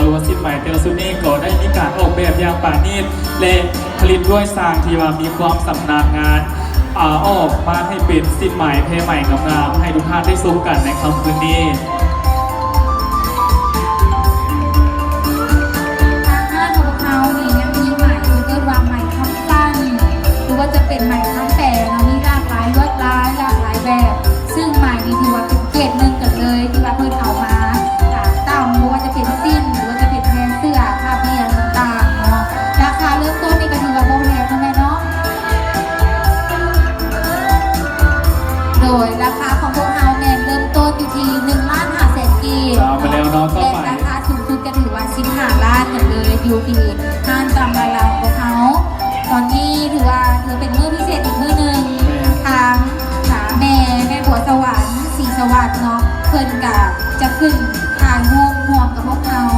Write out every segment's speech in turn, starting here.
ຫຼືວ່າສິ້ນໄໝແຕ່ລະຊຸດນີ້ກໍໄດ້ມີການອອກແບບຢ່າງປານີດ ແລະ ຜະລິດດ້ວຍຊ່າງທີ່ວ່າມີຄວາມຊຳນານງານ ອາ ອອກມາໃຫ້ເປັນສິ້ນໄໝແພໄໝງາມໆ ໃຫ້ທຸກທ່ານໄດ້ຊົມກັນໃນຄ່ຳຄືນນີ້. ທາງຮ້ານຂອງພວກເຮົານີ້ຍັງມີໄໝທີ່ເອີ້ນວ່າໄໝຄຳສັ້ນ ຫຼືວ່າຈະເປັນໄໝຄຳແປເນາະ ມີຫຼາກຫຼາຍລວດລາຍ ຫຼາກຫຼາຍແບບ ຊຶ່ງໄໝນີ້ຖືວ່າເປັນເກຣດໜຶ່ງກັນເລີຍ ທີ່ວ່າເພິ່ນເອົາມາ ອາ ຕຳ ບໍ່ວ່າຈະເປັນສິ້ນ ຫຼືວ່າຈະເປັນແພເສື້ອ ຜ້າບ່ຽງຕ່າງໆເນາະ. ລາຄາເລີ່ມຕົ້ນນີ້ກໍຖືວ່າບໍ່ແພງເນາະແມ່ເນາະ. ໂດຍລາຄາຂອງພວກເຮົາແມ່ນເລີ່ມຕົ້ນຢູ່ທີ່ໜຶ່ງລ້ານຫ້າແສນກີບ ເຈົ້າ ໄປແລ້ວເນາະ ຕໍ່ໄປ ແລະ ລາຄາສູງສຸດກໍຖືວ່າສິບຫ້າລ້ານກັນເລີຍ ຢູ່ທີ່ຮ້ານຕຳລາວຂອງພວກເຮົາ. ຕອນນີ້ຖືວ່າ ຖືເປັນມື້ພິເສດອີກມື້ໜຶ່ງ ແມ່ນ ທາງ ອາ ແມ່ ແມ່ບົວສະຫວັນ ສີສະຫວັດເນາະ ເພິ່ນກະຈະຂຶ້ນຖ່າຍຮູບຮ່ວມກັບພວກເຮົາ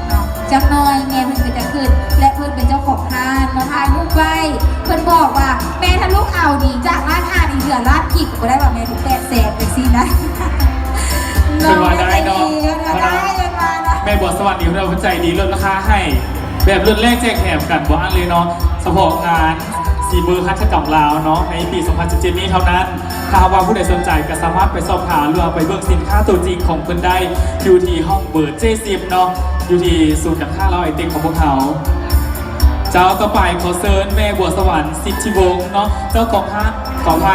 ເນາະ ຈັກໜ່ອຍແມ່ເພິ່ນກໍຈະຂຶ້ນ ແລະ ເພິ່ນເປັນເຈົ້າຂອງຮ້ານເນາະ ຖ່າຍຮູບໄວ້ ເພິ່ນບອກວ່າ ແມ່ ຖ້າລູກເອົານີ້ ຈາກລ້ານຫ້ານີ້ ເຫຼືອລ້ານກີບກໍບໍ່ໄດ້ວ່າແມ່ ເປັນແປດແສນຈັ່ງຊີ້ນະ. ເພິ່ນວ່າໄດ້ເນາະ ເພິ່ນວ່າໄດ້ ເພິ່ນວ່ານະ ແມ່ບົວສະຫວັນນີ້ເພິ່ນວ່າເພິ່ນໃຈດີ ລົດລາຄາໃຫ້ ແບບລົດແລກແຈກແຖມກັນບໍ່ອັ້ນເລີຍເນາະ ສະເພາະງານສີມືຫັດຖະກຳລາວເນາະ ໃນປີສອງພັນສິບເຈັດນີ້ເທົ່ານັ້ນ. ຖ້າຫາກວ່າຜູ້ໃດສົນໃຈກໍສາມາດໄປສອບຖາມ ຫຼືວ່າໄປເບິ່ງສິນຄ້າຕົວຈິງຂອງເພິ່ນໄດ້ ຢູ່ທີ່ຫ້ອງເບີ ເຈສິບ ເນາະ ຢູ່ທີ່ສູນການຄ້າລາວໄອເຕັກຂອງພວກເຮົາ. ເຈົ້າ ຕໍ່ໄປຂໍເຊີນແມ່ບົວສະຫວັນ ສິດທິວົງ ເນາະ ເຈົ້າຂອງຮ້ານ ຂໍອະໄພ